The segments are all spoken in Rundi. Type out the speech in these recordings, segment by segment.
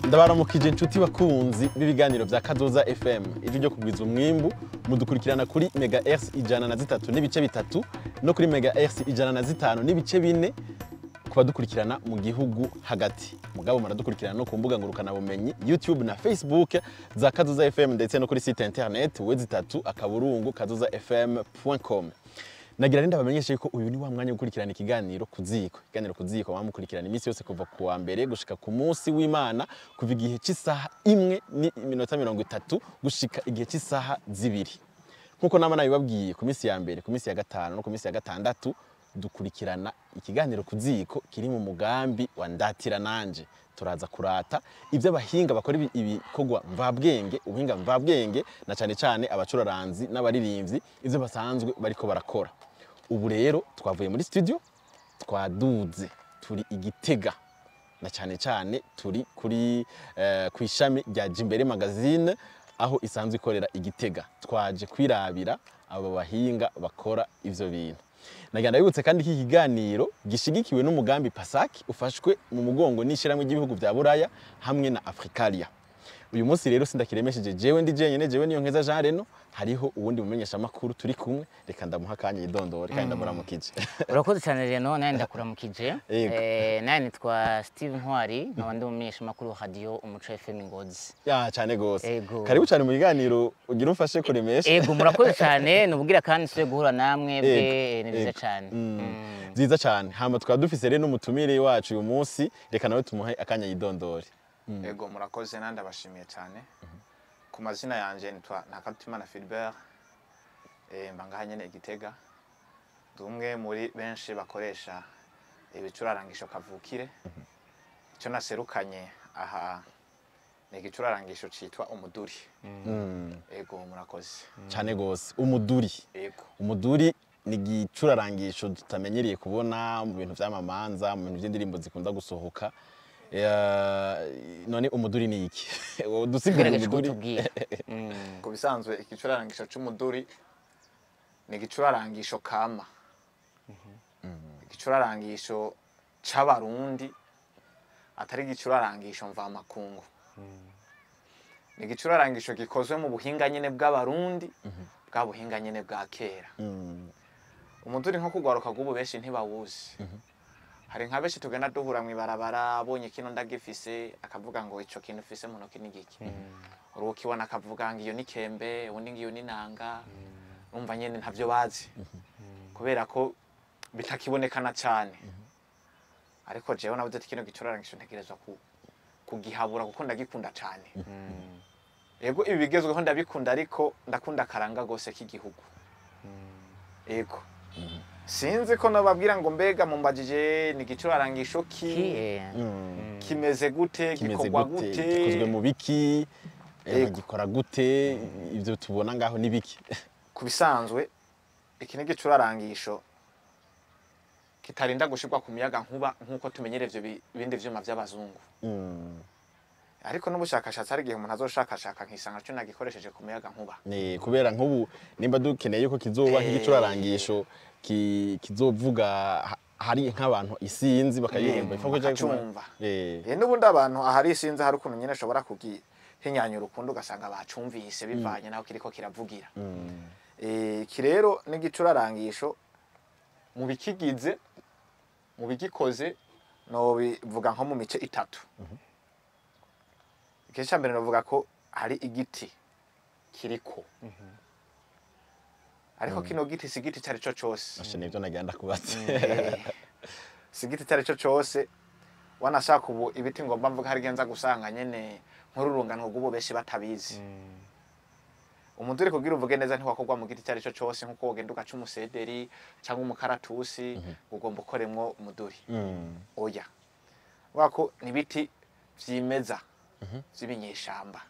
Ndabaramukije inshuti bakunzi b'ibiganiro vya Kazoza FM, ijwi ryo kugwiza umwimbu. Mudukurikirana kuri mega hertz 103.3 no kuri mega hertz 105.4 kuba dukurikirana mu gihugu hagati. Mugabo muradukurikirana no ku mbuga ngurukana bumenyi YouTube na Facebook za Kazoza FM, ndetse no kuri site internet www.kazozafm.com. Nagira rinda bamenyeshe ko uyu ni wa mwanya gukurikirana ikiganiro kuziko. Ikiganiro kuziko bamukurikirana iminsi yose kuva ku wa mbere gushika ku munsi w'Imana, kuva igihe cy'isaha 1:30 gushika igihe cy'isaha 2. Nkuko nama nabibabwiye, ku minsi ya mbere, ku minsi ya gatanu no ku minsi ya gatandatu dukurikirana ikiganiro kuziko kiri mu mugambi wa Ndatira Nanje. Turaza kurata ibyo abahinga bakora ibikorwa mvabwenge, ubuhinga mvabwenge, na cyane cyane abacuraranzi n'abaririmbyi, ivyo basanzwe bariko barakora. Ubu rero twavuye muri studio, twaduze turi igitega, na cyane cyane turi kuri ku ishami rya Jimbere Magazine aho isanzwe ikorera igitega. Twaje kwirabira abo bahinga bakora ivyo bintu. Nagira ndabibutse kandi iki kiganiro gishigikiwe n'umugambi PASAC ufashwe mu mugongo n'ishiramwe ry'ibihugu vya Buraya hamwe na Africalia. Uyu munsi rero sindakiremesheje jewe ndi jenyene, jewe niyo nkeza Jean Reno, hariho uwundi mumenyesha makuru turi kumwe. Reka ndamuha akanya yidondore kandi ndamuramukije. Urakoze cyane Reno, nawe ndakuramukije. Nawe nitwa Steve Ntwari, nkaba ndi umumenyesha makuru radio Umuco FM Ngozi. Ya cyane gose. Karibu cyane mu kiganiro, ugira umfashe kuremesha. Ego, murakoze cyane, nubugira kandi nsuye guhura namwe bwe, ni byiza cyane. Byiza cyane. Hama tukaba dufise rero n'umutumire wacu uyu munsi, reka nawe tumuhe akanya yidondore. Ego, murakoze nandi abashimiye cyane. Ku mazina yanje nitwa Ntakarutimana Philbert, mba ngaha nyene igitega. Ndi umwe muri benshi bakoresha ibicurarangisho kavukire. Icyo naserukanye aha ni igicurarangisho citwa umuduri. Ego, murakoze cyane gose. Umuduri. Ego. Umuduri ni igicurarangisho tutamenyereye kubona mu bintu vy'amamanza, mu bintu vy'indirimbo zikunda gusohoka. None umuduri ni iki? Dusigure umuduri. Ku bisanzwe igicurarangisho c'umuduri ni igicurarangisho kama, igicurarangisho c'abarundi, atari igicurarangisho mvamakungu. Ni igicurarangisho gikozwe mu buhinga nyene bw'abarundi, bwa buhinga nyene bwa kera. Umuduri nko kugwaruka bw'ubu benshi ntibawuzi. Hari nka benshi tugenda duhura mw'ibarabara, abonye kino ndagifise akavuga ngo ico kintu ufise mu ntoki ni giki. Urukiwana akavuga ngo iyo ni kembe, undi ngiyo ni nanga. Umva nyene ntavyo bazi kubera ko bitakibonekana cyane. Ariko jewe navuze ati kino gicurarangisho ntegerezwa kugihabura kuko ndagikunda cyane. Yego, ibi bigezweho ndabikunda, ariko ndakunda karanga gose k'igihugu. Yego. Sinzi ko nababwira ngo mbega mumbajije ni igicurarangisho ki kimeze gute, gikorwa gute, gikozwe mu biki, gikora gute, ivyo tubona ngaho ni biki? Ku bisanzwe iki ni igicurarangisho kitarinda gushirwa ku miyaga nkuba nkuko tumenyereye ivyo bindi vyuma vy'abazungu. Ariko n'ubushakashatsi hari igihe umuntu azoshakashaka nkisanga cyo nagikoresheje ku muyaga nkuba. Ni kubera nk'ubu nimba dukeneye yuko kizoba nk'igicurarangisho kizovuga hari nk'abantu isinzi bakayihemba ifa kuja kumva. N'ubundi abantu ahari isinzi hari ukuntu nyine ashobora kugihinyanyura ukundi ugasanga bacumvise bivanye naho kiriko kiravugira. Iki rero n'igicurarangisho mu bikigize, mu bigikoze, no bivuga nko mu mice itatu. Igice mbere novuga ko hari igiti kiriko. Ariko kino giti si giti cari co cose. Ashe nivyo nagira ndakubatse. Si giti cari co cose. Wanashaka ubu ibiti ngomba mvuga hari genza gusanga nyene nkururungano rw'ubu benshi batabizi. Umuduri kugira uvuge neza ntiwakorwa mu giti cyari cyo cyose, nkuko wogenda ugaca umusederi cyangwa umukaratusi ugomba ukoremwo umuduri. Oya, wako ni ibiti vyimeza vy'ibinyeshamba.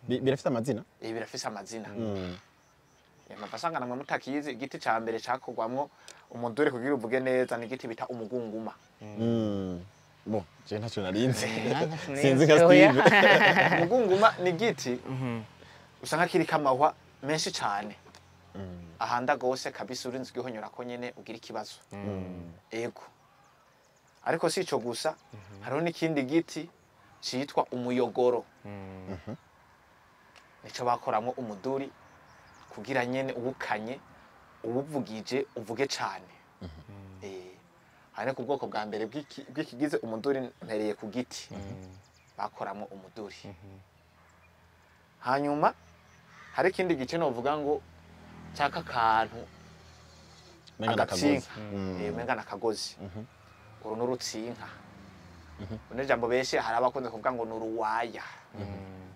Birafise amazina? Birafise amazina. Mpava namwe mutakizi. Igiti ca mbere cakorwamwo umuduri kugira uvuge neza ni igiti bita umugunguma. Bon, je ntacyo narinzi. Ntacyo Sinzi nka narinzi, oya. Steve. Umugunguma ni igiti usanga kiriko amahwa menshi cane, ahanda gose kabisa, urinze ugihonyorako nyene ugira ikibazo. Ego, ariko si ico gusa, hariho n'ikindi giti citwa umuyogoro, nico bakoramwo umuduri kugira nyene uwukanye uwuvugije uvuge cane. Hari ku bwoko bwa mbere bw'ikigize umuduri, mpereye ku giti bakoramwo umuduri. Hanyuma hari ikindi gice novuga ngo caka kantu Umenga n'akagozi. agatsinka. Umenga n'akagozi. Uru n'urutsinka. Uno jambo benshi hari abakunze kuvuga ngo n'uruwaya.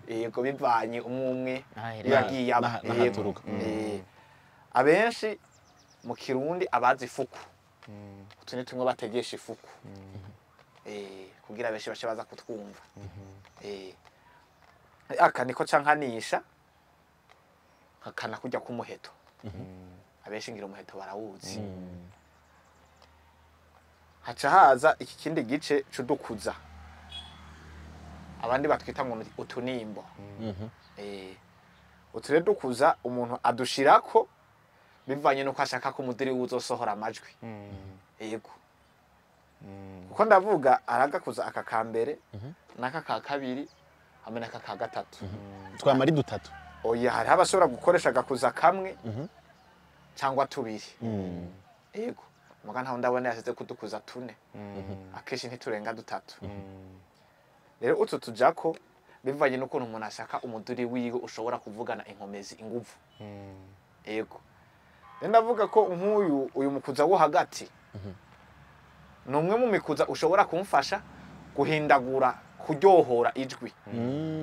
Yego, bivanye umwe umwe Ahereye. iyo yagiye aba. N'ahaturuka. Abenshi mu Kirundi abazi ifuku, utu ni tumwe bategesha ifuku. Kugira benshi bace baza kutwumva. Aka niko cankanisha nkakana kujya k'umuheto. Abenshi ngira umuheto barawuzi. Haca haza iki kindi gice c'udukuza, abandi batwita ngo ni utunimbo. Utu rero dukuza umuntu adushirako bivanye nuko ashaka ko umudiri uzosohora amajwi. Yego, kuko ndavuga aragakuza aka ka mbere n'aka ka kabiri hamwe n'aka ka gatatu. Twama ari dutatu? Oya, hariho abashobora gukoresha agakuza kamwe cyangwa tubiri. Yego, muga ntaho ndabona yasize kudukuza tune, akenshi ntiturenga dutatu. Rero utu tujako bivanye n'ukuntu umuntu ashaka umuduri wiwe ushobora kuvugana inkomezi, inguvu. Yego, rero ndavuga ko nk'uyu uyu mukuza wo hagati ni umwe mu mikuza ushobora kumfasha guhindagura, kuryohora ijwi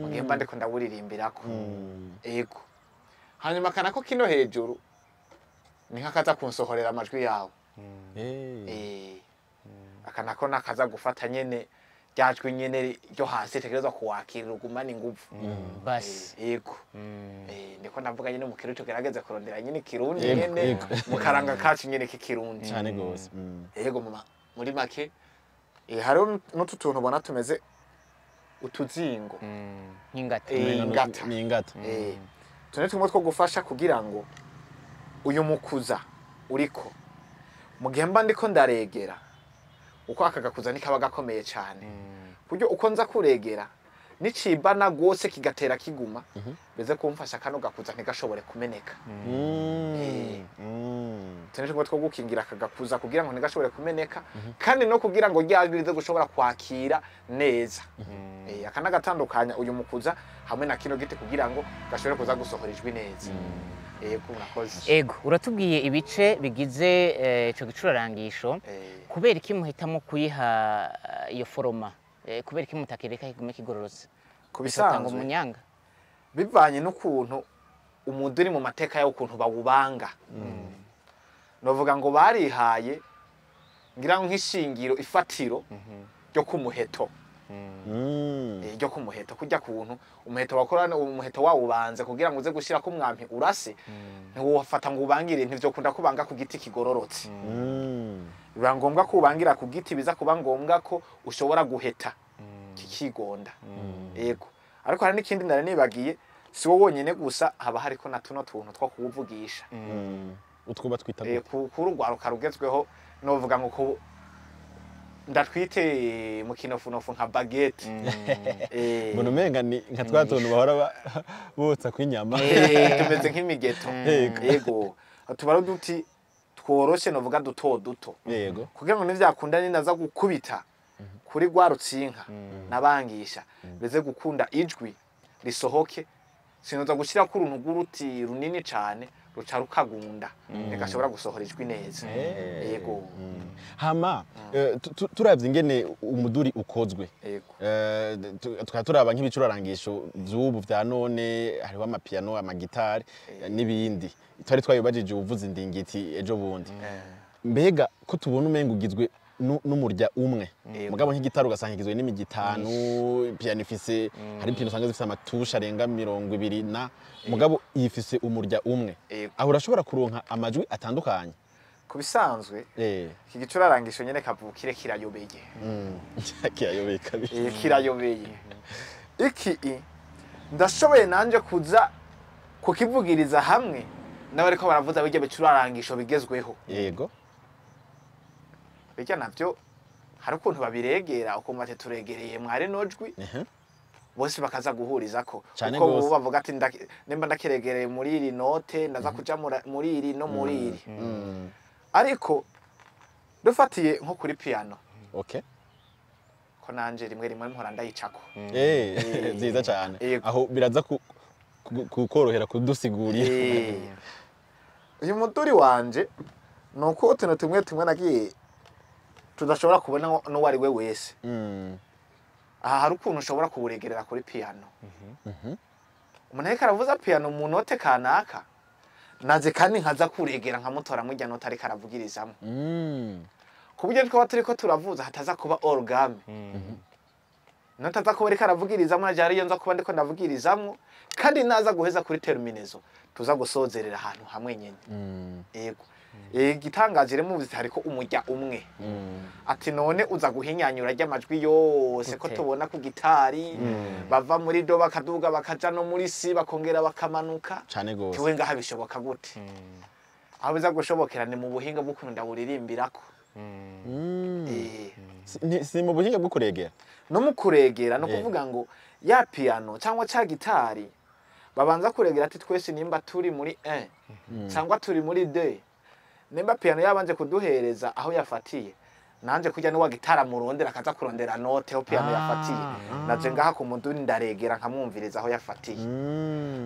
mu gihe mba ndiko ndawuririmbirako. Yego, hanyuma akanako kino hejuru ni nk'akaza kunsohorera amajwi yawe. Aka nako nakaza gufata nyene rya jwi nyene ryo hasi tegerezwa kuwakira ugumana inguvu. Basi. Yego. Niko ndavuga nyene mu Kirundi, tugerageze kurondera nyene Ikirundi nyene mu karanga kacu nyene k'ikirundi. Cyane gose. Yego, muri make hariho n'utu tuntu ubona tumeze utuzingo. Nk'ingata. Ingata. Ni ingata. Utu ni tumwe two gufasha kugira ngo uyu mukuza uriko mu gihe mba ndiko ndaregera, uko aka gakuza ntikaba gakomeye cyane, buryo uko nza kuregera nicibana gose kigatera kiguma, bize kumfasha kano gakuza ntigashobore kumeneka. Utu ni tumwe two gukingira aka gakuza kugira ngo ntigashobore kumeneka, kandi no kugira ngo rya jwi rize gushobora kwakira neza. Aka nagatandukanya uyu mukuza hamwe na kino giti kugira ngo gashobore kuza gusohora ijwi neza. Yego, murakoze. Ego, uratubwiye ibice bigize ico gicurarangisho. Kubera iki muhitamo kuyiha iyo foroma? Kubera iki mutakireka kigume kigororotse? Ku Bizotanga bisanzwe, umunyanga. bivanye n'ukuntu umuduri mu mateka yawo ukuntu bawubanga, novuga ngo barihaye ngira ngo nk'ishingiro ifatiro ryo ku muheto. Ryo ku muheto, kurya kuntu umuheto wakora, umuheto wawubanze kugira ngo uze gushirako umwampi urase, ntiwofata ngo ubangire, ntivyokunda kubanga ku giti kigororotse. Biba ngombwa ko ubangira ku giti biza kuba ngombwa ko ushobora guheta kikigonda. Yego, ariko hari n'ikindi nari nibagiye, si wo wonyene gusa, haba hariko na tuno tuntu two kuwuvugisha. Utwo batwita gute? Kuri urwaruka rugezweho novuga ngo ko ndatwite mu kinofunofu nka baguette. Mbona umenga ni nka twa tuntu bahora botsa kw'inyama. Tumeze nk'imigeto. Yego. Yego, tuba ari uduti tworoshe, novuga duto duto, kugira ngo nivyakunda ninaza gukubita kuri rwa rutsinka nabangisha bize gukunda ijwi risohoke, sinoza gushirako uruntu rw'uruti runini cane Ruca rukagunda, ntigashobora gusohora ijwi neza. Yego. Hama turavye ingene umuduri ukozwe, Yego. Tukaba turaba nk'ibicurarangisho vy'ubu vya none, hariho amapiano, amagitari n'ibindi. Twari twabibajije uwuvuza indingiti ejo bundi, mbega ko tubona umenga ugizwe n'umurya umwe, mugabo nk'igitari ugasanga igizwe n'imigi itanu, piano ifise, hari piano usanga zifise amatusha arenga 20 na, mugabo ifise umurya umwe, aho urashobora kuronka amajwi atandukanye? Ku bisanzwe, iki gicurarangisho nyene kavukire kirayobeye. Kirayobeye kabiri. Kirayobeye. Iki ndashoboye nanje kuza kukivugiriza hamwe n'abariko baravuza bijya bicurarangisho bigezweho. Bijya navyo hari ukuntu babiregera, ukumva ati turegereye mwari nojwi, bose bakaza guhurizako, Cane kuko gose. bo bavuga ati nimba ndakiregereye muri iri note, ndaza kuja muri iri no muri iri. Ariko dufatiye nko kuri piano, ko nanje rimwe rimwe mpora ndayicako. Vyiza cane. Yego. Aho biraza kukorohera kudusigurira. Uyu muduri wanje ni uko utuntu tumwe tumwe nagiye tudashobora kubona n'uwo ari we wese. Aha hari ukuntu ushobora kuwuregerera kuri piano. Umuntu ariko aravuza piano mu note kanaka, naze kandi nkaza kuregera nkamutora murya note ariko aravugirizamo, ku buryo twaba turiko turavuza hataza kuba hors gamme. Note aza kuba ariko aravugirizamo naje hariyo nza kuba ndiko ndavugirizamwo, kandi naza guheza kuri terminaison tuza gusozerera ahantu hamwe nyene. Yego. Igitangaje rero muzi hariko umurya umwe. Ati none uza guhinyanyura ry'amajwi yose ko Gute? tubona ku gitari bava muri do bakaduga bakaja no muri si, bakongera bakamanuka? Cane gose. Tiwe ngaha bishoboka gute? Aho biza gushobokera ni mu buhinga bw'ukuntu ndawuririmbirako. Si mu buhinga bwo kuregera? No mu kuregera, no kuvuga ngo ya piano cyangwa ca gitari babanza kuregera ati twese nimba turi muri 1 cyangwa turi muri 2, nimba piano yabanje kuduhereza aho yafatiye, nanje kujya n'uwa gitara murondera akaza kurondera note aho piano yafatiye, naje ngaha ku muduri ndaregera nkamwumviriza aho yafatiye.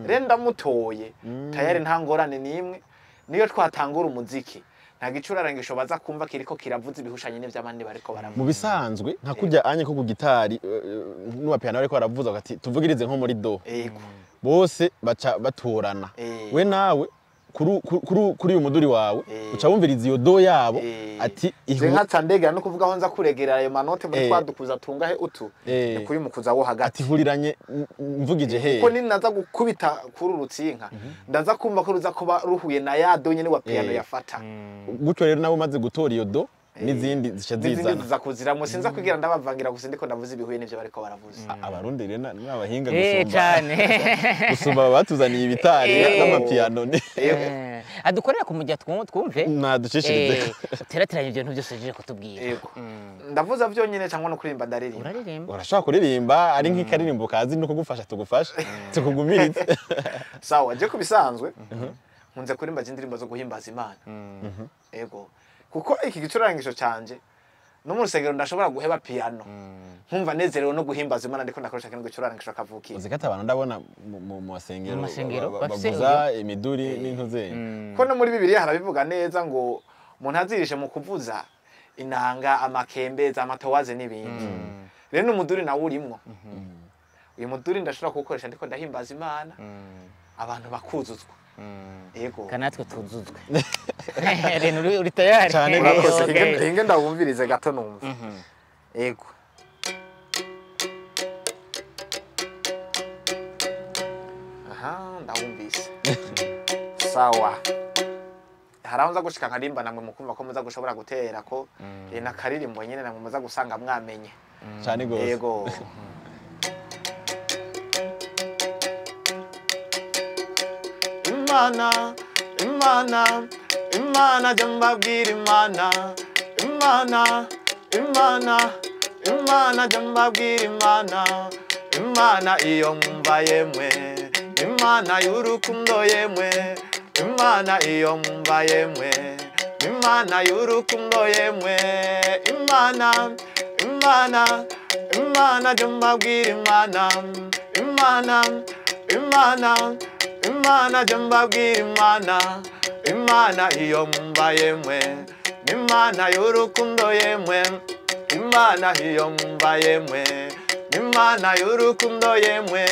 Rero ndamutoye, tayari nta ngorane n'imwe. Niyo twatangura umuziki, nta gicurarangisho baza kumva kiriko kiravuza ibihushanye n'ivy'abandi bariko baravuza. Mu bisanzwe nka kurya anye ko ku gitari n'uwa piano bariko baravuza bati tuvugirize nko muri do, bose baca batorana. We nawe kuri uyu muduri wawe uca wumviriza iyo do yabo, ati Je nkaca ndegera, no kuvuga aho nza kuregera ayo manote muri twadukuza tungahe utu, ni kuri mukuza wo hagati. Ati huriranye mvugije hehe? Kuko ninaza gukubita kuri uru rutsinga, ndaza kumva ko ruza kuba ruhuye na ya do nyene wa piano yafata. Gutyo rero nawe umaze gutora iyo do, n'izindi zica n'izindi zizana. Ziza kuziramo, sinza kugira ndabavangira, gusa ndiko ndavuza ibihuye n'ivyo bariko baravuza. Abarundi rero ni abahinga gusumba Cane. gusumba batuzaniye ibitari n'amapiano Adukorera ku mujya twumve. Naducishirize. Uterateranye ibyo bintu byose uje kutubwira. Yego. Ndavuza vyonyene cyangwa no kuririmba ndaririmba? Uraririmba. Urashobora kuririmba, ari nk'ikaririmbo kazi no kugufasha, tugufasha tukugumirize. Sawa, je ku bisanzwe nkunze kuririmba indirimbo zo guhimbaza Imana. Yego, kuko iki gicurangisho canje no mu rusengero ndashobora guheba piano, nkumva nezerewe no guhimbaza Imana ndiko ndakoresha kino gicurangisho kavukire. Uzi ko ati abantu ndabona mu masengero Mu masengero bafise bavuza imiduri n'intuzenye. Ko no muri Bibiliya harabivuga neza ngo umuntu azirishe mu kuvuza inanga, amakembe, amatowaze n'ibindi. Rero n'umuduri nawe urimwo. Uyu muduri ndashobora kuwukoresha ndiko ndahimbaza Imana, abantu bakuzuzwa. Yego. Kanatwe tuzuzwe. Reno uri tayari? Cane Urakoze. gose. Hinge ndawumvirize gato numva. Yego. Aha ndawumvise, sawa. Hari aho nza gushika nkarimba namwe mukumva ko muza gushobora gutera ko nakaririmbo nyene namwe muza gusanga mwamenye. Cane gose. Yego. Imana, Imana, Imana, jya mbabwira Imana, Imana, Imana, Imana, jya mbabwira Imana, Imana iyo mwumva yemwe, Imana y'urukundo yemwe, Imana iyo mwumva yemwe, Imana y'urukundo yemwe, Imana, Imana, Imana, jya mbabwira Imana, Imana, Imana. Imana je mbabwira Imana, Imana iyo mwumva yemwe, Imana y'urukundo yemwe, Imana iyo mwumva yemwe, Imana y'urukundo yemwe.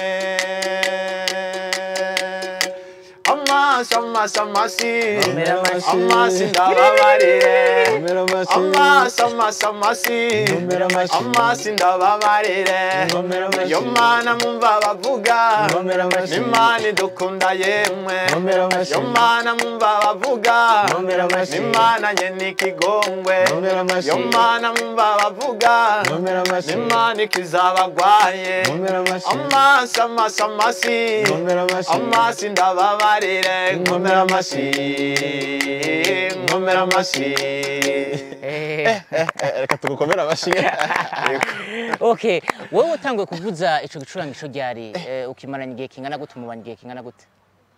Amaso, amaso, amasi, Nkomera amashyi. amasi ndababarire. Nkomera amashyi. Amaso, amaso, amasi, Nkomera amashyi. amasi ndababarire. Nkomera amashyi. Iyo mana mwumva bavuga, Nkomera amashyi. Imana idukunda yemwe. Nkomera amashyi. Iyo mana mwumva bavuga, Nkomera amashyi. Imana nyene ikigongwe. Nkomera amashyi. Iyo mana mwumva bavuga, Nkomera amashyi. Imana ikiza abagwaye. Nkomera amashyi. Amaso, amaso, amasi, Nkomera amashyi. amasi ndababarire. Nkomera amashyi, nkomera amashyi. Reka tugukomere amashyi. Okay, wowe utanguye kuvuza ico gicurangisho ryari? Ukimaranye igihe kingana gute, umubanye igihe kingana gute?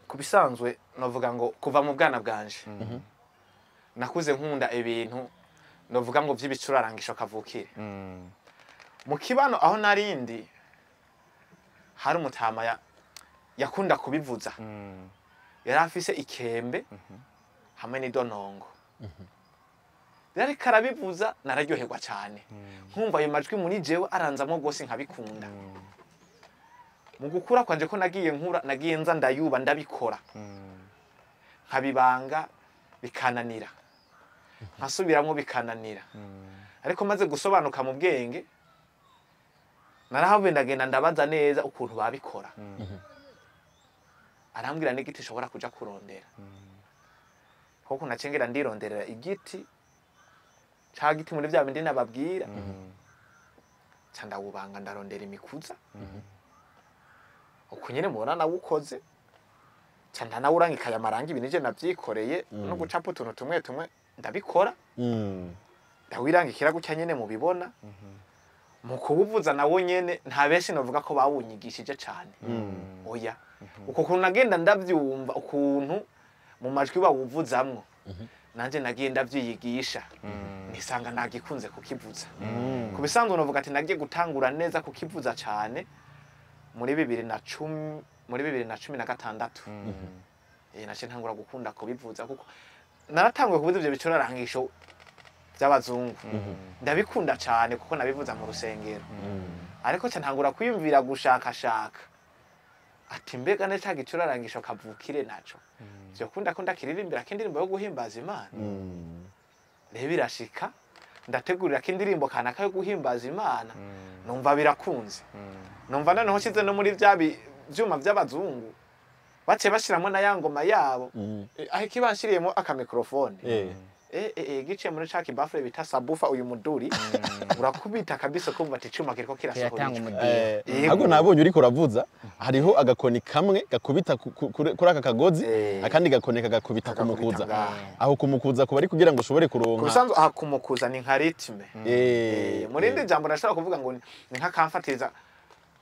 Ku bisanzwe novuga ngo kuva mu bwana bwanje nakuze nkunda ibintu novuga ngo vy'ibicurarangisho kavukire. Mu kibano aho narindi hari umutama yakunda kubivuza, yari afise ikembe hamwe n'idonongo. Rero ariko arabivuza nararyoherwa cyane, nkumva ayo majwi muri jewe aranzamo rwose nkabikunda. Mu gukura kwanje ko nagiye nkura, nagiye nza ndayuba ndabikora, nkabibanga bikananira, nkasubiramwo bikananira. Ariko maze gusobanuka mu bwenge narahavuye ndagenda ndabaza neza ukuntu babikora. Arambwira n'igiti nshobora kuja kurondera, kuko nacengera ndironderera igiti ca giti muri vya bindi nababwira, ca ndawubanga ndarondera imikuza uko nyene mubona nawukoze, ca ndanawurangikaya amarangi ibintu ije navyikoreye no gucapa utuntu tumwe tumwe ndabikora, ndawirangikira gutya nyene mubibona. Mu kuwuvuza nawo nyene nta benshi novuga ko bawunyigishije cane, oya. Uko kuntu nagenda ndavyumva ukuntu mu majwi bawuvuzamwo, nanje nagiye ndavyiyigisha, nisanga nagikunze kukivuza. Ku bisanzwe novuga ati nagiye gutangura neza kukivuza cane muri 2010, muri 2016. Naciye ntangura gukunda kubivuza, kuko naratanguye kuvuza ivyo bicurarangisho by'abazungu ndabikunda cane kuko nabivuza mu rusengero. Ariko ca ntangura kwiyumvira gushakashaka ati mbega ne ca gicurarangisho kavukire naco vyokunda ko ndakiririmbira kindirimbo yo guhimbaza Imana. Rero birashika ndategurira kindirimbo kanaka yo guhimbaza Imana, numva birakunze. Numva noneho nshize no muri vya vyuma vy'abazungu baciye bashiramwo na ya ngoma yabo, aho ikibanshiriyemo akamikrofone giciye muri ca kibafure bita sabufa, uyu muduri urakubita kabisa kumva ati icuma kiriko kirasohora kiratanga ijwi. umudiho. Yego. Ahubwo nabonye uriko uravuza hariho agakoni kamwe gakubita kuri aka kagozi, akandi gakoni kagakubita Kagakubita kumukuza. ngaha. Aho kumukuza kuba ari kugira ngo ushobore Ku kuronka bisanzwe aha kumukuza ni nka ritme. Mu rindi jambo ndashobora kuvuga ngo ni nk'akamfatiriza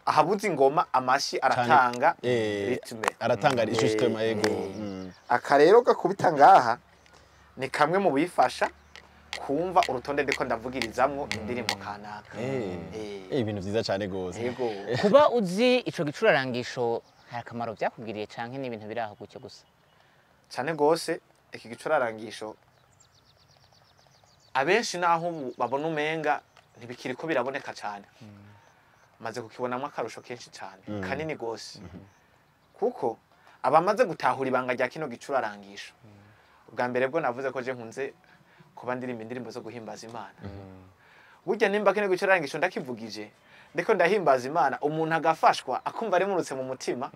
ahabuze ingoma, amashi aratanga ritme. Aratanga justement, yego. Aka rero gakubita ngaha ni kamwe mu bifasha kumva urutonde ndiko ndavugirizamwo indirimbo kanaka. Ibintu vyiza cane gose. Yego. Kuba uzi ico gicurarangisho hari akamaro vyakugiriye canke ni ibintu biri aho gutyo gusa? Cane gose iki gicurarangisho abenshi naho ubu babona umenga ntibikiriko biraboneka cane, maze kukibonamwo akarusho kenshi cane kanini gose, kuko abamaze gutahura ibanga rya kino gicurarangisho. Ubwa mbere bwo navuze ko je nkunze kuba ndirimba indirimbo zo guhimbaza Imana. Burya nimba kino gicurarangisho ndakivugije ndiko ndahimbaza Imana, umuntu agafashwa akumva arimurutse mu mutima,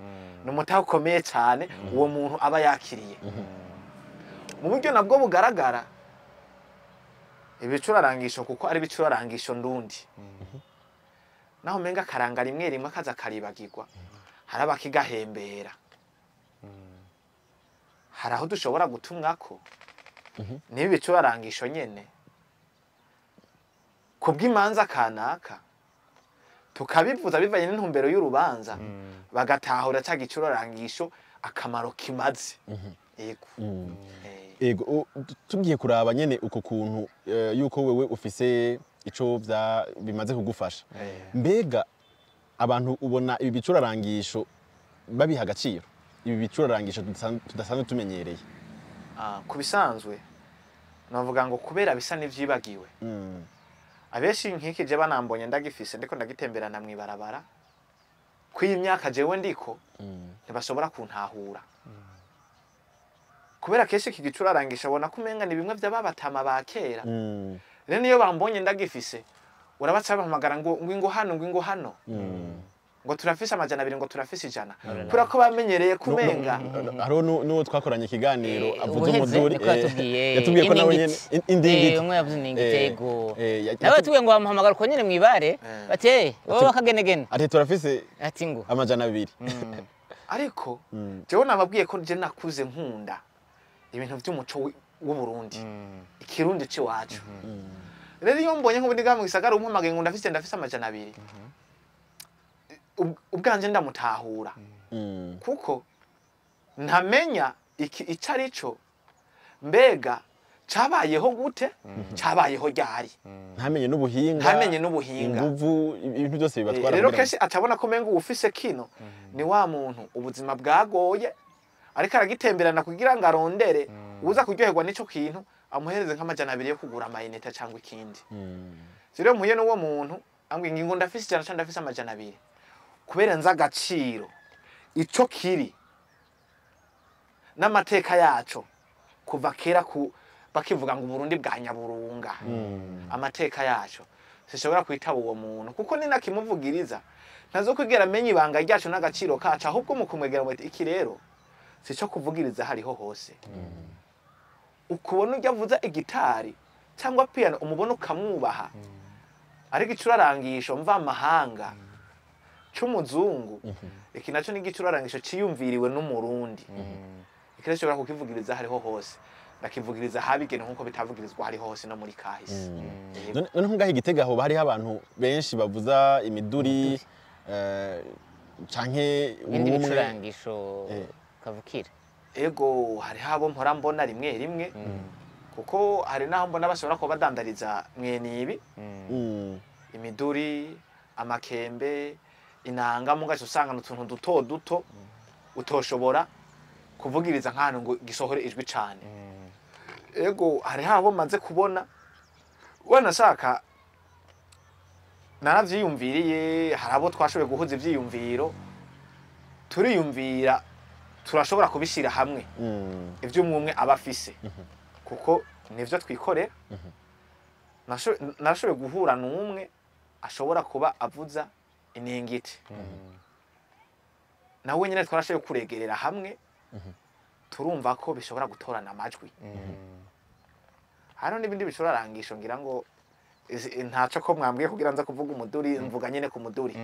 ni umutahe ukomeye cane uwo muntu aba yakiriye. Mu buryo nabwo bugaragara ibicurarangisho, kuko ari ibicurarangisho ndundi, naho umenga akaranga rimwe rimwe kaza karibagirwa, hari abakigahembera, hari aho dushobora gutumwako niba ibicurarangisho nyene kubw'imanza kanaka tukabivuza bivanye n'intumbero y'urubanza, bagatahura ca gicurarangisho akamaro kimaze. Yego. Ego, tugiye kuraba nyene uko kuntu yuko wewe ufise ico vya bimaze kugufasha. Mbega abantu ubona ibi bicurarangisho babiha agaciro? ibi bicurarangisho tudasanzwe tumenyereye? Ku bisanzwe navuga ngo kubera bisa n'ivyibagiwe, abenshi nkikije banambonye ndagifise ndiko ndagitemberana mw'ibarabara kw'iyi myaka jewe ndiko, ntibashobora kuntahura kubera kenshi iki gicurarangisho abona ko umenga ni bimwe vy'ababatama ba kera. Rero niyo bambonye ndagifise, urabaca bampamagara ngo ngo hano, ngo hano, ngo turafise 200, ngo turafise 100, kubera ko bamenyereye kumenga. Hariho n'uwo twakoranye ikiganiro avuze ubuheze umuduri, niko yatubwiye. Yatubwiye ko nawe nyene Iningiti. Indingiti. Umwe yavuze iningiti. Yego. Nawe yatubwiye ngo bamuhamagara uko nyene mw'ibare, bati: "Eh, wowe wakagenegene." Ati turafise Ati ngo 200. Ariko jewe nababwiye ko je nakuze nkunda ibintu vy'umuco w'Uburundi, ikirundi c'iwacu. Rero iyo mbonye nk'ubundi ngaha mu gisagara umpamagaye ngo ndafise 200, ubwanje ndamutahura, kuko ntamenya iki ico ari cyo, mbega cabayeho gute, cabayeho ryari. Ntamenye n'ubuhinga. Ntamenye n'ubuhinga. Inguvu, ibintu byose bibatwara Rero kugira ngo- kenshi atabona ko menga uwufise kino ni wa muntu ubuzima bwagoye, ariko aragitemberana kugira ngo arondere uza kuryoherwa n'ico kintu, amuhereze nk'200 yo kugura amayinite cyangwa ikindi. Rero mpuye n'uwo muntu ambwiye ngo ndafise 100 cyangwa ndafise 200, kubera nzi agaciro ico kiri n'amateka yaco kuva kera, ku bakivuga ngo Uburundi bwa Nyaburunga, amateka yaco, sishobora kwitaba uwo muntu, kuko ninakimuvugiriza ntazokwigera amenya ibanga ryacu n'agaciro kacu. Ahubwo mu kumwegera ngo iki rero sico kuvugiriza hariho hose. Ukubona ujya avuza igitari cyangwa piano, umubona ukamwubaha, ariko icurarangisho mvamahanga c'umuzungu, iki naco ni igicurarangisho ciyumviriwe n'Umurundi, iki rero ushobora kukivugiriza hariho hose, ndakivugiriza ahabigenewe nkuko bitavugirizwa hariho hose no muri kahise. Yego. None ngaho igitega hoba hariho abantu benshi bavuza imiduri, canke Ibindi ubumwe? bicurangisho kavukire. Ego, hariho abo mpora mbona rimwe rimwe, kuko hari n'aho mbona bashobora kuba badandariza mwene ibi, imiduri, amakembe, inanga, mugace usanga n'utuntu duto duto utoshobora kuvugiriza nk'ahantu ngo gisohore ijwi cane. Ego, hariho abo maze kubona wanashaka, naravyiyumviriye. Hari abo twashoboye guhuza ivyiyumviro, turiyumvira turashobora kubishyira hamwe, ibyo umwe umwe aba afise, kuko nivyo twikorera. Narashoboye guhura n'umwe ashobora kuba avuza iningiti, nawe nyine twarashoboye kuregerera hamwe, turumva ko bishobora gutorana amajwi. Hariho n'ibindi bicurarangisho, ngira ngo ntaco ko mwambwiye kugira nza kuvuga umuduri, mvuga nyene ku muduri,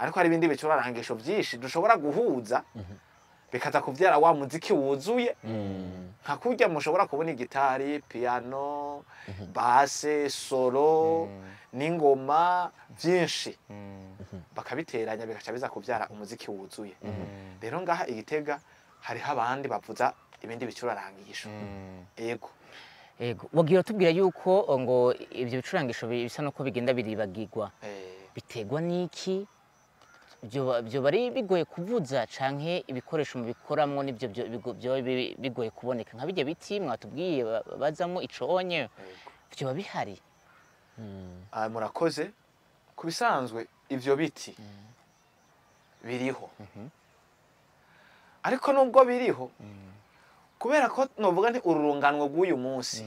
ariko hari ibindi bicurarangisho byinshi dushobora guhuza bikaza kuvyara wa muziki wuzuye, nka kurya mushobora kubona igitari, piano, basse, solo n'ingoma byinshi, bakabiteranya bigaca biza kuvyara umuziki wuzuye. Rero ngaha igitega hariho abandi bavuza ibindi bicurarangisho, ego. Ego, wagiye uratubwira yuko ngo ibyo bicurangisho bisa nuko bigenda biribagirwa. Biterwa n'iki? Byoba ari bigoye kuvuza, canke ibikoresho mubikoramwo nivyo byoba bigoye kuboneka, nka bijya biti mwatubwiye bazamo iconye? Vyoba bihari? Ah, murakoze. Ku bisanzwe ivyo biti biriho, ariko nubwo biriho, kubera ko novuga nti ururunganwe rw'uyu munsi,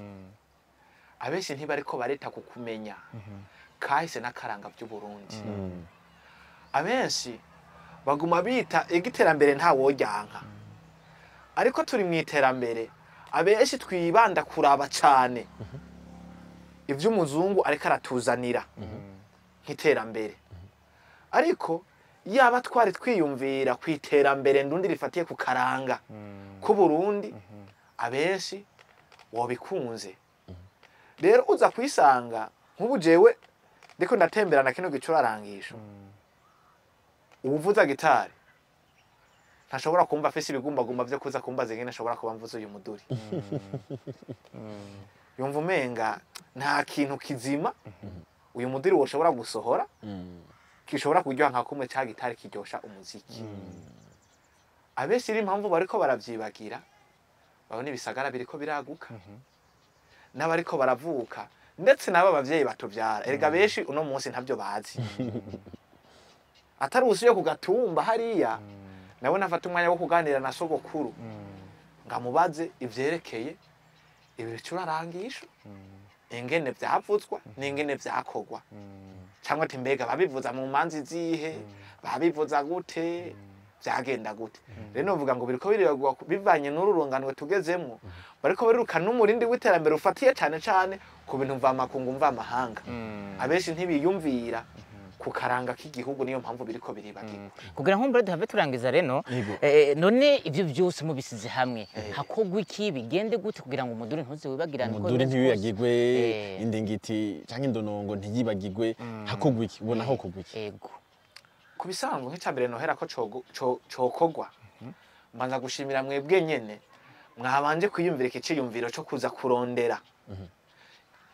abenshi ntibariko barita ku kumenya kahise n'akaranga by'Uburundi. Abenshi baguma bita igiterambere, nta woryanka, ariko turi mu iterambere, abenshi twibanda kuraba cane ivy'umuzungu ariko aratuzanira nk'iterambere. Ariko yaba twari twiyumvira ku iterambere ndundi rifatiye ku karanga k'Uburundi, abenshi wobikunze. Rero uza kwisanga nk'ubu jewe ndiko ndatemberana kino gicurarangisho, uwuvuza gitari ntashobora kumva afise ibigumbagumba vyo kuza kumbaza ingene ashobora kuba mvuza uyu muduri. Yumva umenga nta kintu kizima uyu muduri woshobora gusohora gishobora kuryoha nka kumwe ca gitari kiryosha umuziki. Abenshi rero impamvu bariko baravyibagira, babona ibisagara biriko biraguka, n'abariko baravuka, ndetse n'aba bavyeyi batuvyara. Erega benshi uno munsi ntabyo bazi, atari usuye ku gatumba hariya nawe nafata umwanya wo kuganira na sogokuru ngo amubaze ivyerekeye ibi bicurarangisho, ingene vyavuzwa n'ingene vyakorwa, cyangwa ati mbega babivuza mu manzi zihe, babivuza gute, vyagenda gute. Rero novuga ngo biriko biribagwa bivanye n'ururunganwe tugezemwo, bariko bariruka n'umurindi w'iterambere ufatiye cane cane ku bintu mvamakungu mvamahanga. Abenshi ntibiyumvira ku karanga k'igihugu, niyo mpamvu biriko biribagirwa. Kugira ngo mbere duhave turangiza reno, Yego. none ivyo byose mubisize hamwe hakogwa iki, bigende gute kugira ngo umuduri ntuze wibagirane uko Umuduri bimeze kose? ntiwibagirwe, indingiti canke indonongo ntiyibagirwe, hakogwa iki? Ubona hokogwa iki? Ego. Ku bisanzwe nk'icya mbere nohera ko cokogwa, mbanza gushimira mwebwe nyene mwabanje kwiyumvira iki ciyumviro co kuza kurondera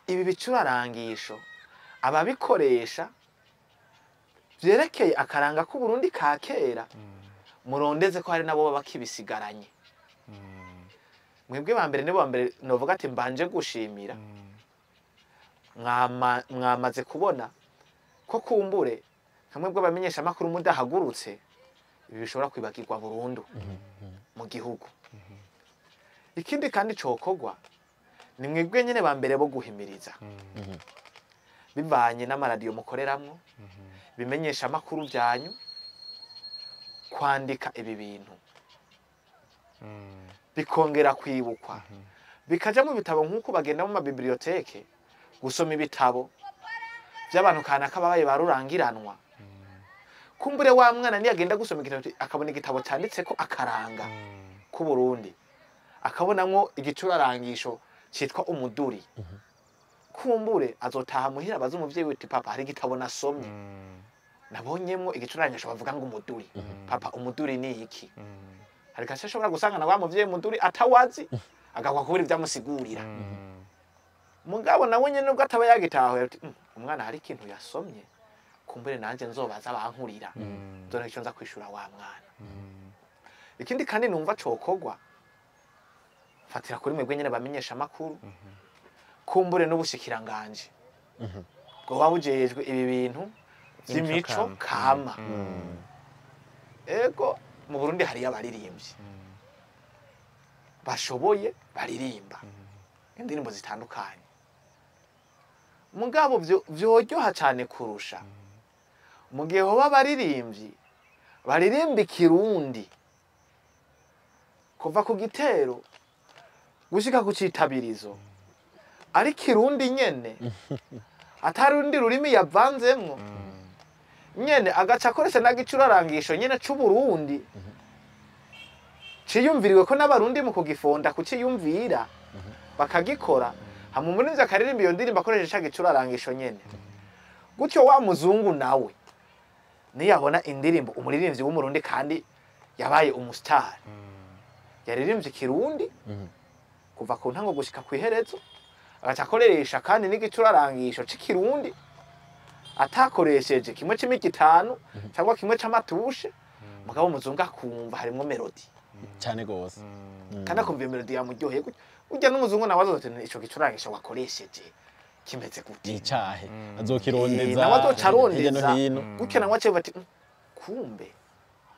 ibi bicurarangisho, ababikoresha vyerekeye akaranga k'Uburundi ka kera, murondeze ko hari nabo baba bakibisigaranye. Mwebwe ba mbere nibo ba mbere novuga ati mbanje gushimira. Mwamaze kubona ko kumbure kamwe bw'abamenyesha makuru mudahagurutse, ibi bishobora kwibagirwa burundu mu gihugu. Ikindi kandi cokogwa, ni mwebwe nyene ba mbere bo guhimiriza bivanye n'amaradiyo mukoreramwo, bimenyesha amakuru byanyu, kwandika ibi bintu bikongera kwibukwa, bikaja mu bitabo nk'uko bagenda mu mabibliothèques gusoma ibitabo by'abantu kanaka babaye barurangiranwa. Kumbure wa mwana niyagenda gusoma igitabo, akabona igitabo cyanditseko akaranga k'Uburundi, akabonamwo igicurarangisho citwa umuduri, kumbure azotaha muhira abaza umuvyeyi witi: "Papa, hari igitabo nasomye, nabonyemwo igicurarangisho bavuga ngo umuduri. Papa, umuduri ni iki?" Hari gase ashobora gusanga na wa muvyeyi muduri atawazi, agakwa kubura ivyamusigurira. Mugabo nawe nyene nubwo ataba yagitahuye, ati: Umwana hari ikintu yasomye, kumbure nanje nzobaza bankurira, nzora icyo nza kwishura wa mwana." Ikindi kandi numva cokogwa, fatira kuri mwebwe nyene bamenyesha amakuru, kumbure n'ubushikiranganje bwoba bujejwe ibi bintu vy'imico kama. Ego, mu Burundi hariyo abaririmbyi bashoboye, baririmba indirimbo zitandukanye, mugabo vyoryoha cane kurusha mu gihe hoba abaririmbyi baririmba ikirundi kuva ku gitero gushika ku citabirizo, ari kirundi nyene, atari urundi rurimi yavanzemwo nyene, agaca akoresha n'agicurarangisho nyene c'Uburundi ciyumviriwe ko n'Abarundi mu kugifonda kuciyumvira bakagikora, hama umuririmbyi akaririmba iyo ndirimbo akoresheje ca gicurarangisho nyene. Gutyo wa muzungu nawe niyabona indirimbo umuririmbyi w'Umurundi kandi yabaye umustar yaririmbye ikirundi kuva ku ntango gushika kw'iherezo, agaca akoresha kandi n'igicurarangisho c'ikirundi, atakoresheje kimwe c'imigi 5 cyangwa kimwe c'amatushe, mugabo umuzungu akumva harimwo mélodie Cyane gose. Kandi akumva iyo mélodie yamuryoheye gutyo, urya n'umuzungu nawe azoza ati: "Ico gicurangisho wakoresheje kimeze gute?" Ni icahe? Azokirondeza Nawe azoca hirya no arondeza hino. Gutyo nawe ace bati: Kumbe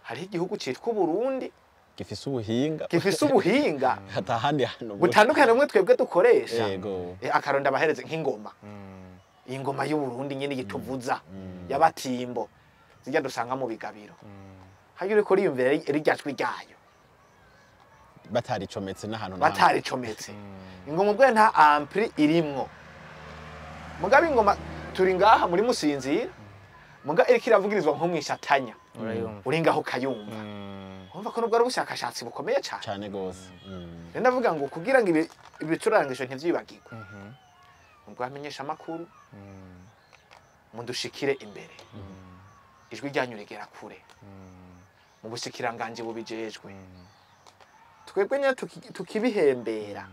hariho igihugu citwa Uburundi gifise ubuhinga gifise ubuhinga atahandi hantu butandukanye bumwe twebwe dukoresha." Akaronda abahereze nk'ingoma, iyi ngoma y'Uburundi nyene yituvuza y'abatimbo zijya dusanga mu bigabiro, hajya uriko uriyumvira rirya jwi ryayo Bataricometse n'ahantu na hamwe. Bataricometse ingoma ubwayo, nta ampli irimwo, mugabo ingoma turi ngaha muri musinzira, muga iriko iravugirizwa nko mwishatanya, Urayumva. uri ngaho ukayumva. Urumva ko nubwo ari ubushakashatsi bukomeye cane. Cyane gose. Rero ndavuga ngo kugira ngo ibicurangisho ntivyibagirwe, ubwo amenyesha amakuru mudushikire imbere, ijwi ryanyu rigera kure mu bushikiranganje bubijejwe. Twebwe nyine tukibihembera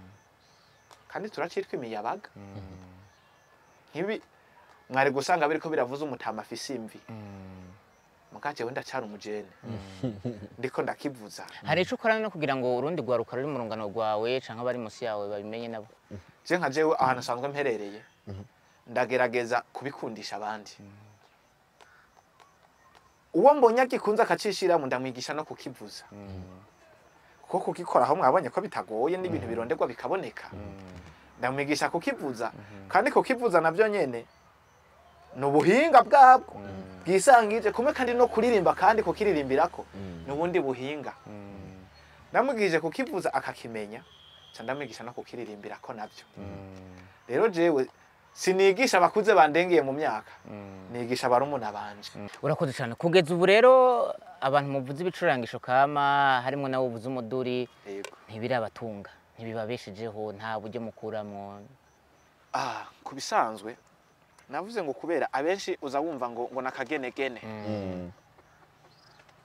kandi turacitwa imiyabaga. Nkibi mwari gusanga biriko biravuza umutama afise imvi. Mugabo Muga jewe ndacara umujene, ndiko ndakivuza. Hari ico ukora no kugira ngo urundi rwaruka ruri mu rungano rwawe canke abari munsi yawe babimenye nabo? Je nka jewe ahantu nsanzwe mperereye, ndagerageza kubikundisha abandi. Uwo mbonye agikunze akacishiramo, ndamwigisha no kukivuza, kuko kugikora aho mwabonye ko bitagoye, n'ibintu bironderwa bikaboneka. Ndamwigisha kukivuza, kandi kukivuza navyo nyene ni ubuhinga bwabwo bwisangije kumwe, kandi no kuririmba, kandi kukiririmbirako ni ubundi buhinga. Ndamwigishije kukivuza akakimenya, ca ndamwigisha no kukiririmbirako navyo. Rero jewe sinigisha abakuze bandengeye mu myaka, nigisha barumuna banje. Urakoze cyane. Kugeza ubu rero abantu muvuze ibicurangisho kama, harimo nawe uvuze umuduri, ntibirabatunga, ntibibabeshejeho, nta buryo mukuramwo? Ah, ku bisanzwe navuze ngo kubera abenshi uza wumva ngo nakagenegene.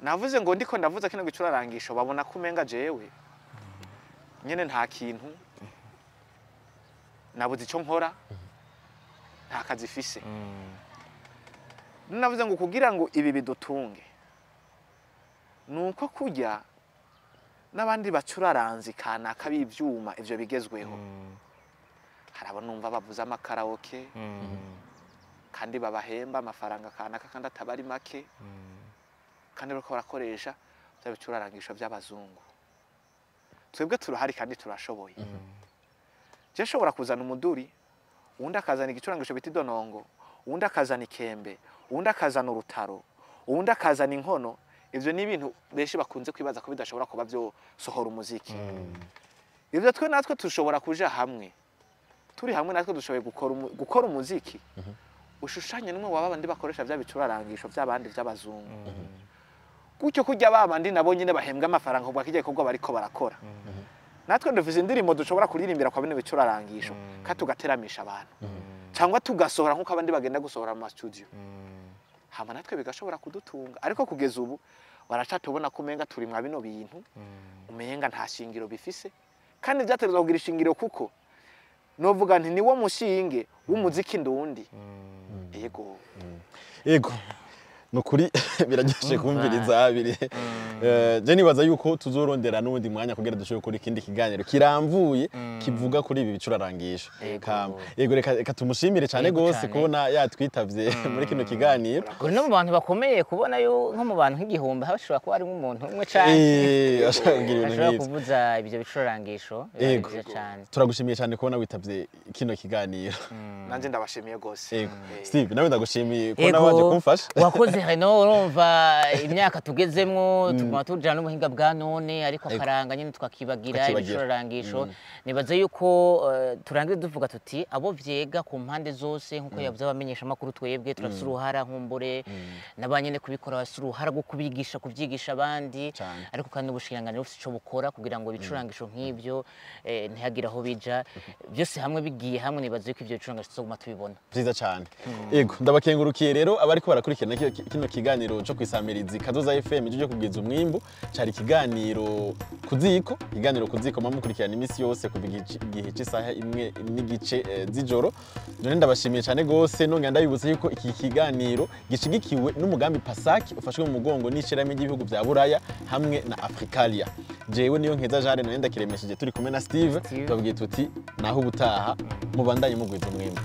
Navuze ngo ndiko ndavuza kino gicurarangisho, babona ko umenga jewe nyene nta kintu nabuze ico nkora, nta kazi fise. Navuze ngo kugira ngo ibi bidutunge nuko kurya n'abandi bacuraranzi kanaka b'ivyuma ivyo bigezweho. Hari abo numva bavuza amakaraoke kandi babahemba amafaranga kanaka kandi atabari make, kandi bariko barakoresha bya bicurarangisho by'abazungu. Twebwe turahari kandi turashoboye. Je nshobora kuzana umuduri, uwundi akazana igicurangisho bita idonongo, uwundi akazana ikembe, uwundi akazana urutaro, uwundi akazana inkono. Ivyo ni ibintu benshi bakunze kwibaza ko bidashobora kuba vyosohora umuziki. Ivyo twe natwe tushobora kuja hamwe, turi hamwe natwe dushoboye gukora umuziki ushushanye n'umwe wa babandi bakoresha bya bicurarangisho by'abandi by'abazungu, gutyo kurya babandi nabo nyine bahembwa amafaranga kubwa kijya gikorwa bariko barakora. Natwe dufise indirimbo dushobora kuririmbira kwa bino bicurarangisho kandi tugateramisha abantu, cyangwa tugasohora nk'uko abandi bagenda gusohora mu studio, hama natwe bigashobora kudutunga. Ariko kugeza ubu baracatubona ko umenga turi mwa bino bintu, umenga nta shingiro bifise, kandi byategerezwa kugira ishingiro, kuko novuga nti niwo mushinge w'umuziki ndundi. Yego. Ego, nukuri biraryoshe kumviriza abiri. Je nibaza yuko tuzorondera n'uwundi mwanya kugira dushobore gukora ikindi kiganiro kiramvuye kivuga kuri ibi bicurarangisho. Yego. Yego, reka tumushimire cyane Yego gose cane. kubona yatwitavye muri kino kiganiro. Uri no mu bantu bakomeye kubona yo nko mu bantu nk'igihumbi hashobora kuba harimo umuntu umwe canke ashobora kugira ibintu ashobora nk'ivyo. kuvuza ibyo bicurangisho, biba ari Yego. byiza cane. Turagushimiye cyane kubona witavye kino kiganiro. Nanje ndabashimiye gose. Yego. Steve, nawe ndagushimiye kubona waje kumfasha. Wakoze Reno. Urumva imyaka tugezemwo tuguma tujana n'ubuhinga bwa none, ariko akaranga nyine twakibagira. Tukakibagira. Ibicurangisho, nibaza yuko turangize tuvuga tuti abo vyega ku mpande zose, nkuko yavuze abamenyesha amakuru, twebwe turafise uruhara, nkumbure n'abanyene kubikora bafise uruhara rwo kubigisha, kuvyigisha abandi. Cane. Ariko kandi ubushikiranganji bufise ico bukora kugira ngo ibicurangisho nk'ivyo ntihagire aho bija. Byose hamwe bigiye hamwe, nibaza yuko ivyo bicurangisho tuzoguma tubibona. Vyiza cyane. Yego, ndabakengurukiye rero abariko barakurikirana kino kiganiro cyo kwisamirizi Kazoza FM cyo kugwiza umwimbu. Cari ikiganiro kuziko, ikiganiro kuziko mukurikirana iminsi yose kuva igihe cy'isaha 1:30 z'ijoro. None ndabashimiye cyane gose, nongera ndabibutsa yuko iki kiganiro gishigikiwe n'umugambi PASAC ufashwe mu mugongo n'ishirahamwe ry'ibihugu vya Buraya hamwe na Africalia. Jewe niyo nkeza Jean none ndakiremesheje turi kumwe na Steve. Steve. Tubabwiye tuti naho ubutaha, mubandanye mugwiza umwimbu.